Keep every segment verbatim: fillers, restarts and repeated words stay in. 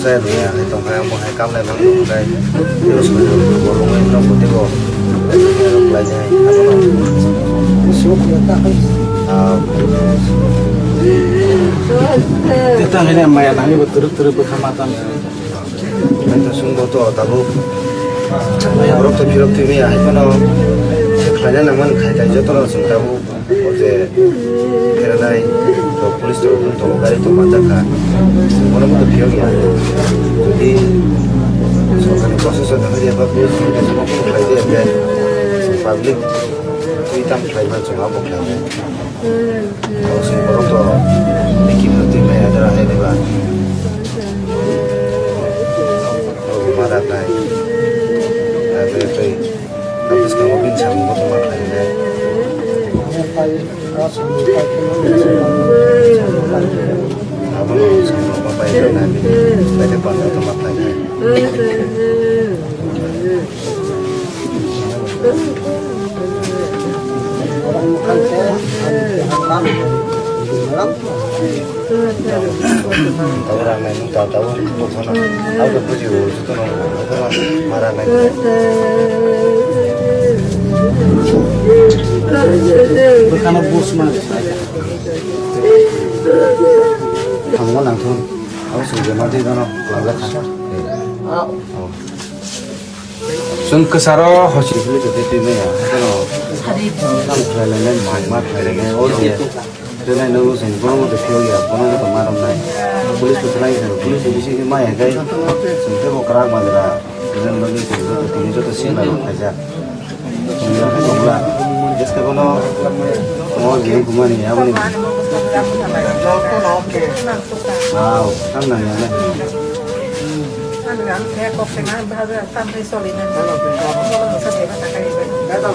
Rwya hai tongkha, omo hai kam lai mani tongkha, tei swkang bo rwngwi norok bo teibo khlai nai, abono. Ah. Tei tang hwnwi maya nangni bo twrwk twrwk bwkha ma tang. Hai to swngbo to tabuk borok to phirok thwi maya hai phano khlaina nangmani khai khai jotono swng tabuk. O je pheranai, to police to, to gari to manjak kha. Bono bo to phiyok ya. Jodi sorkar ni process o thangwi ya ba police ni kaisa ma phone khlai di, hwnkhe public twi tam khlai man chwng abo khlai nai. Abo se borok to bikhi no twi maya dara hai diba. Abo ma rak nai. Abo twi Bwskango bini samung bo tongma khlainai. Abono samung bo pai khlainai, bini bai khe bangwi tongma khlainai. Tabuk rang nai nung ta, tabuk tongthokno. Abo khe buji o, jotono, jotono ma rang nai. Bwkhano bus ma. Thango nang thung. Abo sung je ma di gano, langa kha. Chwng kwcharo hochi philwi tongwi twi maya, haino tamo khlai lainai, ma khlai lainai, o je twnai no chwng bono mothe phiyok ya, bono mothe ma romnai. Police bo twnai kha, police bo bising ma ya khe, chwng tei bo kwrak majra, tini bagwi chwng joto, tini joto sila rok khaijak. Chwng ya khe tongla, jeske bono, o je wngkha mani, aboni. Wow, tam nang ya le. Ang ang kaya kok se nang bahasa. Tamni soli nang. Bolo masa deba takai ba.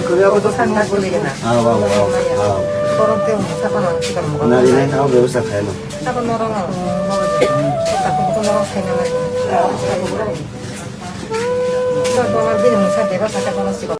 Bolo masa nang soli na. Ah, wow, wow, wow. Bolo te masa pa nang sikar mo. Nari nai tao bebasta khai lo. Sabo norong. Sabo norong khai na lai. Sabo bolo bini masa deba saka bolo sikar.